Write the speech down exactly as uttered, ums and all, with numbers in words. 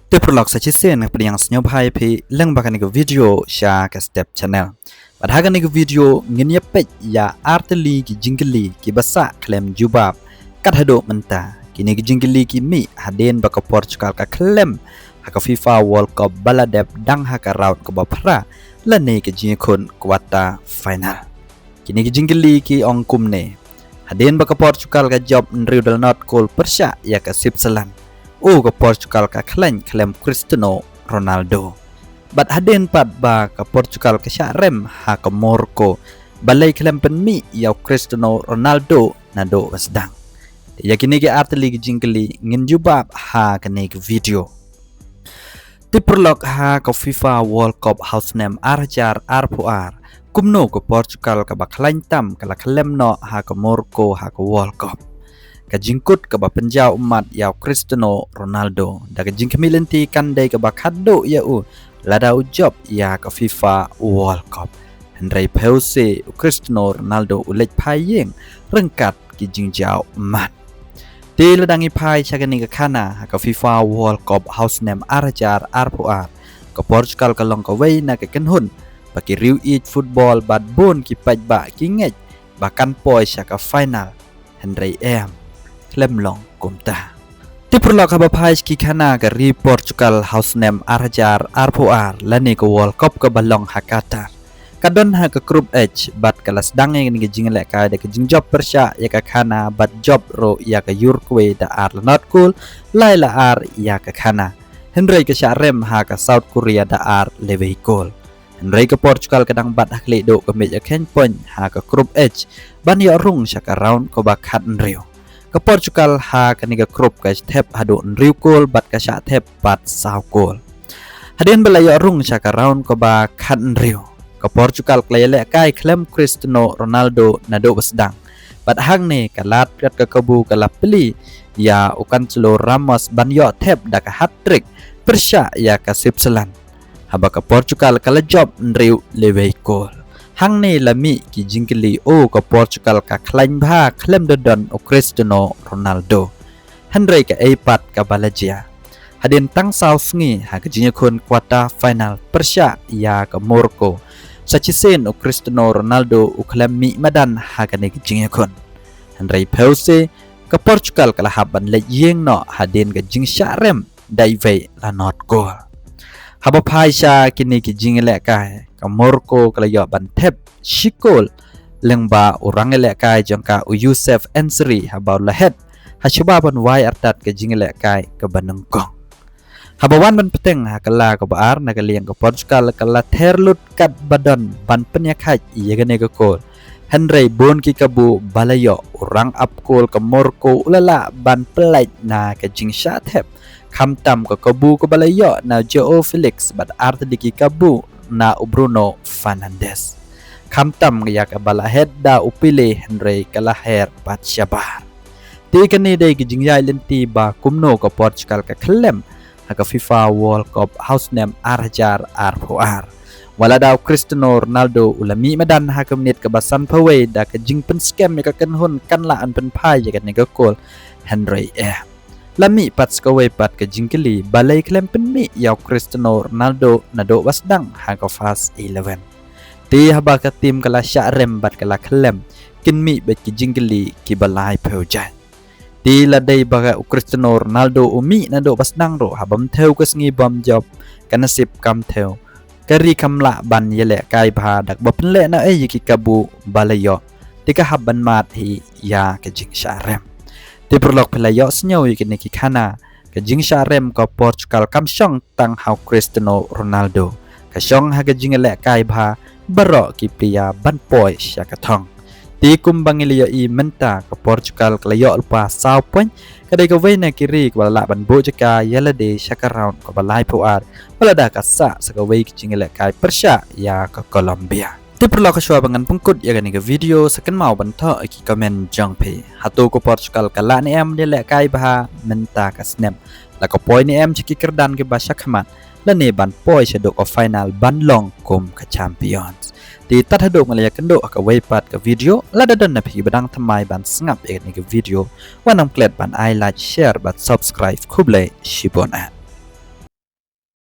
Te paralok, sa shisien nga pdiang sngewbha ïa phi lyngba kane ka video sha ka Step Channel. Bad ha kane ka video ngin ïa peit ïa artylli ki jingkylli kiba sah khlem jubab kat haduh mynta. Kine ki jingkylli ki mih hadien ba ka Portugal ka khlem ha ka FIFA World Cup ba la dep dang ha ka round kaba phra lane ka jingïakhun quarter final. Kine ki jingkylli ki ong kumne: Hadien ba ka Portugal ka jop hynriew da la nod kol pyrshah ïa ka Switzerland, u ka Portugal ka khlaiñ khlem Cristiano Ronaldo. Bad hadien pat ba ka Portugal ka shah rem ha ka Morocco, balei khlem pynmih ïa u Cristiano Ronaldo naduh ba sdang? Te ïa kine ki artylli ki jingkylli ngin jubab ha kane ka video. Te paralok, ha ka FIFA World Cup ha u snem ar hajar arphew ar, kumno ka Portugal kaba khlaiñ tam ka la khlem noh ha ka Morocco ha ka World Cup? Ka jingkut kaba pynjaw ummat ïa u Cristiano Ronaldo da ka jingkhmih lynti kan dei kaba khatduh ïa u lada u jop ïa ka FIFA World Cup. Hynrei phew se u Cristiano Ronaldo u leit phai ïing ryngkat ki jingjaw ummat. Te lada ngi phai sha kane ka khana ha ka FIFA World Cup ha u snem ar hajar arphew ar, ka Portugal ka long kawei na ka kynhun ba ki riew ïeit football bad bun ki paidbah ki ngeit ba kan poi sha ka final. Hynrei em, khlem long kumta. Te paralok, haba phai sha ki khana ka ri Portugal ha u snem ar hajar arphew ar lane ka World Cup kaba long ha Qatar, ka don ha ka Group H bad ka la sdang ïa kane ka jingïalehkai da ka jingjop pyrshah ïa ka khana bad jop ruh ïa ka Uruguay da ar la nod kol, lai la ar ïa ka khana. Hynrei ka shah rem ha ka South Korea da ar lewei kol. Hynrei ka Portugal ka dang bat ha khlieh duh ka miej ïakheiñ point ha ka Group H ban ïoh rung sha ka round kaba khathynriew. Ka Portugal ha kane ka group ka thep haduh hynriew kol bad ka shah thep pat saw kol. Hadien ba la ïoh rung sha ka round kaba khathynriew, ka Portugal ka la ïalehkai khlem Cristiano Ronaldo naduh ba sdang. Bad hangne ka lad kat ka kabu ka la plie ïa u Cancelo Ramos ban ïoh thep da ka hat-trick pyrshah ïa ka Switzerland, haba ka Portugal ka la jop hynriew lewei kol. Hangne la mih ki jingkylli, o ka Portugal ka khlaiñ bha khlem da don u Cristiano Ronaldo. Hynrei kaei pat kaba la jia? Hadien tang saw sngi ha ka jingïakhun quarter final pyrshah ïa ka Morocco, sa shisien u Cristiano Ronaldo u khlem mih madan ha kane ka jingïakhun. Hynrei phew se ka Portugal ka la hap ban leit ïing noh hadien ka jingshah rem da iwei la nod kol. Haba phai sha kine ki jingïalehkai, ka Morocco ka la ïoh ban thep shi kol lyngba u rangïalehkai jong ka u Youssef En-Nesyri haba u la het ha shuwa ban wai artat ka jingïalehkai kaba nyngkong. Haba wan ban bteng ha ka la kaba ar na ka liang, ka Portugal ka la ther lut katba don ban pynïakhaid ïa kane ka kol. Hynrei bun ki kabu ba la ïoh, u rangap kol ka Morocco u la lah ban pyllait na ka jingshah thep, khamtam ka kabu kaba la ïoh na Joao Felix bad artylli ki kabu na u Bruno Fernandes. Khamtam ïa kaba la het da u Pele, hynrei ka la her pat shabar. Te kane dei ka jingïaid lynti ba kumno ka Portugal ka khlem ha ka FIFA World Cup ha u snem ar hajar arphew ar. Wat la da u Cristiano Ronaldo u la mih madan ha ka minit kaba sanphew wei da ka jingpynskhem ïa ka kynhun kan lah ban pynphai ïa kane ka kol, hynrei em, la mih pat sa kawei pat ka jingkylli, balei khlem pynmih ïa u Cristiano Ronaldo naduh ba sdang ha ka first eleven? Te haba ka team ka la shah rem bad ka la khlem, kin mih beit ki jingkylli kiba laiphew jait. Te la dei ba u Cristiano Ronaldo u mih naduh ba sdang ruh, haba mynthew ka sngi bym jop, ka nasib kam thew. Ka ri kam lah ban ïalehkai bha da kaba pynlehnohei ïa ki kabu ba la ïoh. Te ka hap ban mad hi ïa ka jingshah rem. Te paralok, phi la ïohsngew ïa kine ki khana, ka jingshah rem ka Portugal kam shong tang ha u Cristiano Ronaldo. Ka shong ha ka jingïalehkai bha baroh ki player ban poi sha ka thong. Te kumba ngi la ïohi mynta, ka Portugal ka la ïoh lypa saw point, ka dei kawei na ki ri kaba la lah ban buh jaka ïa lade sha ka round kaba laiphew ar, wat la da ka sah sa kawei ka jingïalehkai pyrshah ïa ka Colombia. Te paralok, ha shuwa ba ngan pynkut ïa kane ka video, sa kynmaw ban thoh ïa ki comment jong phi. Hato ka Portugal ka lah ne em ban ïalehkai bha mynta ka snem? La ka poi ne em sha ki kyrdan kiba shakhmat, lane ban poi shaduh ka final ban long kum ka champions? Te tad haduh ngan ïakynduh ha kawei pat ka video, lada don na phi ba dang thymmai ban sngap ïa kane ka video, wat nym klet ban ai like, share bad subscribe. Khublei shibun.